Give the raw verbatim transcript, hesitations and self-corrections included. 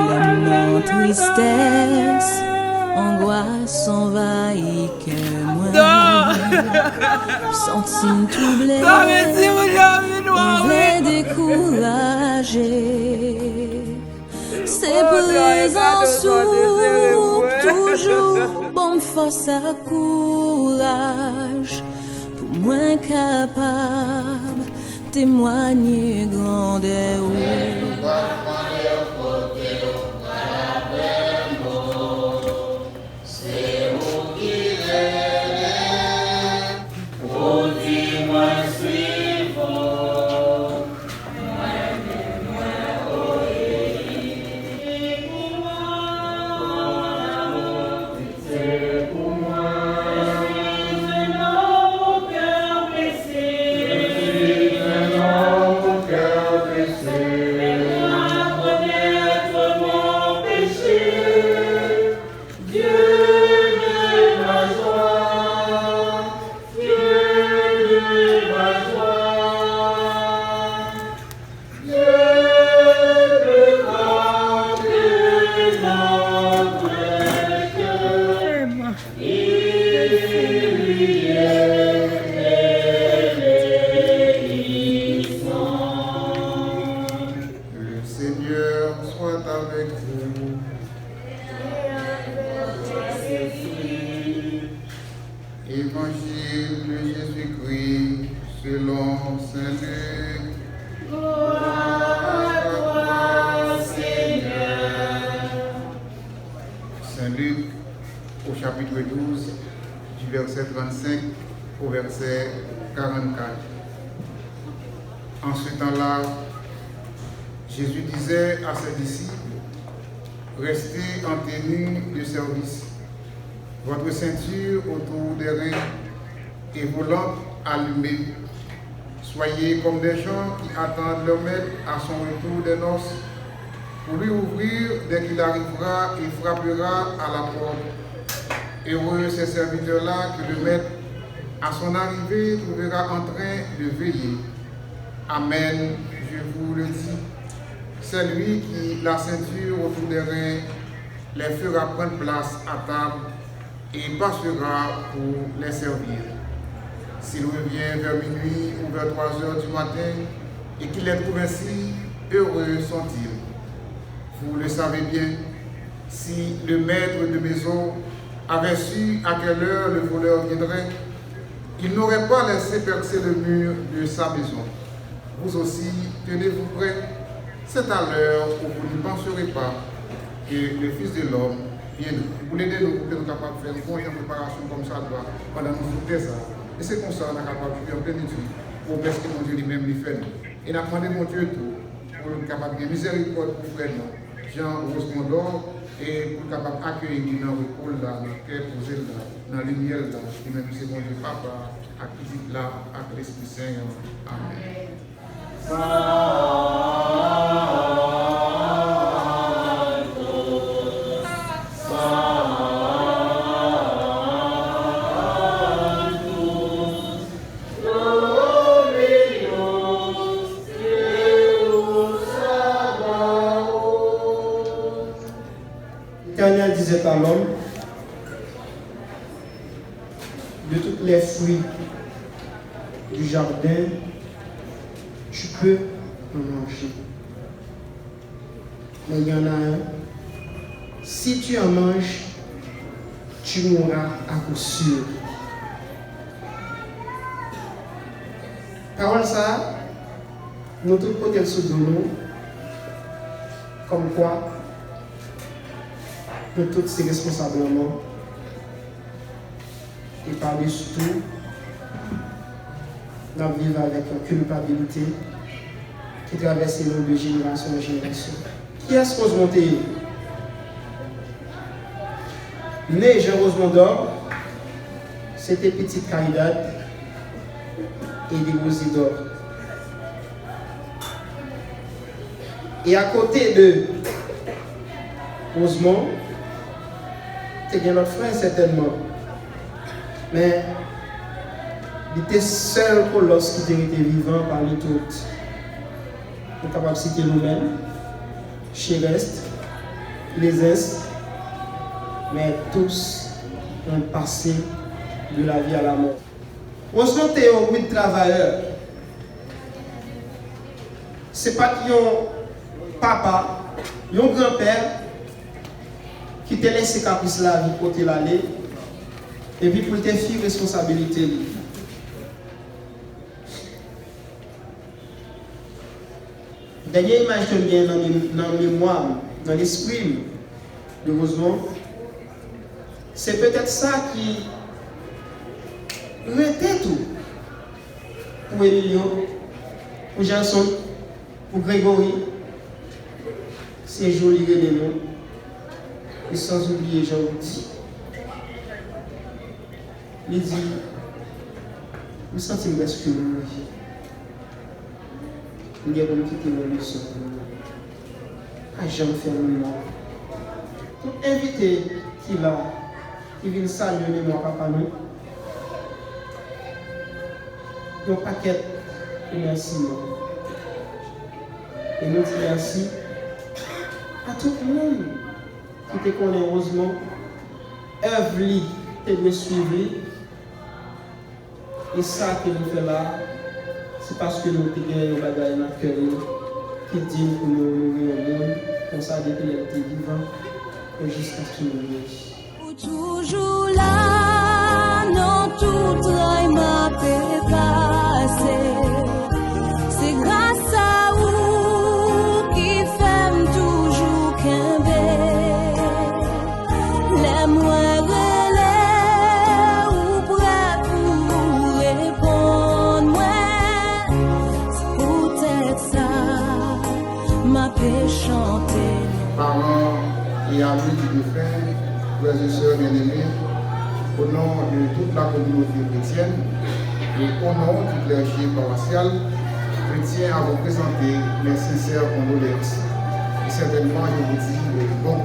Lanmò, tristès, angwas anvayi kè mwen. M santi m twouble, m vle dekouraje. Se prezans ou k toujou ban m fòs ak kouraj pou mwen kapab temwanye grandè ou. Le Seigneur soit avec vous. Évangile de Jésus-Christ selon Saint Luc. Gloire à toi, Seigneur. Saint Luc, au chapitre douze, du verset trente-cinq au verset quarante-quatre. En ce temps-là, Jésus disait à ses disciples, restez en tenue de service, votre ceinture autour des reins et vos lampes allumées. Soyez comme des gens qui attendent leur maître à son retour des noces, pour lui ouvrir dès qu'il arrivera et frappera à la porte. Heureux ces serviteurs-là que le maître, à son arrivée, trouvera en train de veiller. Amen, je vous le dis, celui qui, la ceinture autour des reins, les fera prendre place à table et passera pour les servir. S'il revient vers minuit ou vers trois heures du matin et qu'il les trouve ainsi, heureux sont-ils. Vous le savez bien, si le maître de maison avait su à quelle heure le voleur viendrait, il n'aurait pas laissé percer le mur de sa maison. Vous aussi, tenez-vous prêts. C'est à l'heure où vous n'y penserez pas que le Fils de l'homme viendra. Pou l ede nou, pou ke nou kapab fè yon bon jan preparasyon kòmsadwa pandan nou sou tè sa a. E se konsa n a kapab jwi an plenitid pwomès ke Bondye li menm li fè nou. E n ap mande Bondye tou pou l kapab gen mizèrikòd pou frè nou, Jean Rosmondor, e pou l kapab akeyi li nan repo l la, nan kè poze l la, nan limyè l la, li menm ki se Bondye Papa, ak Pitit la, ak Lespri Sen an. Amèn. L'Éternel disait à l'homme, de tous les fruits du jardin, tu peux en manger. Mais il y en a un, si tu en manges, tu mourras à coup sûr. Pawòl sa a, nou tout pote l sou do nou, kòmkwa nou tout se responsab lanmò. E pa desi tou, n ap viv avèk yon kilpabilite ki travèse nou de jenerasyon an jenerasyon. Kiyès Rosemond te ye? Né Jean Rosemond Dor, se te pitit Caridad e de Rosie Dor. E akote de Rosemond, te gen lòt frè sètènman. Men, li te sèl kolòs ki te rete vivan pami tout. Nou kapab site Lomèn, Chéreste, Lézens, mais tous ont passé de la vie à la mort. Rosemond te yon rid travayè. Se pa t yon papa, yon granpè ki te lese kapris lavi pote l ale, epi pou l te fiy responsabilite li. Dènye imaj ke m gen nan mem-, nan memwa m, nan lespri m, de Rosemond, se petèt sa ki rete tou pou Emilio, pou Gerson, pou Gregory, se jou li rele nou, e san oubliye Jean Roudy. Li di, "M santi m prèske mouri. M gen pou m kite yon leson pou nou. Pa janm fè nou mal." Tout envite ki la, ki vin salye memwa papa nou, yon pakèt remèsiman. E nou di mèsi a tout moun ki te konnen Rosemond, èv li te dwe swiv li. E sa ke nou fè la, se paske nou te gen yon bagay nan kè nou ki di n pou nou onore yon moun konsa depi lè l te vivan e jiskaske l mouri. Ou toujou la nan tout tray m ape pase. Se gras a ou ki fè m toujou kenbe. Lè mwen rele, ou prè pou reponn mwen. Se poutèt sa m ape chante. Paran e ami ki defen, frè e sè byeneme, o non de tout la kominote kretyèn e o non di klèje pawasyal, je tiens à vous présenter mes sincères condoléances. Et certainement, je vous dis, euh, bon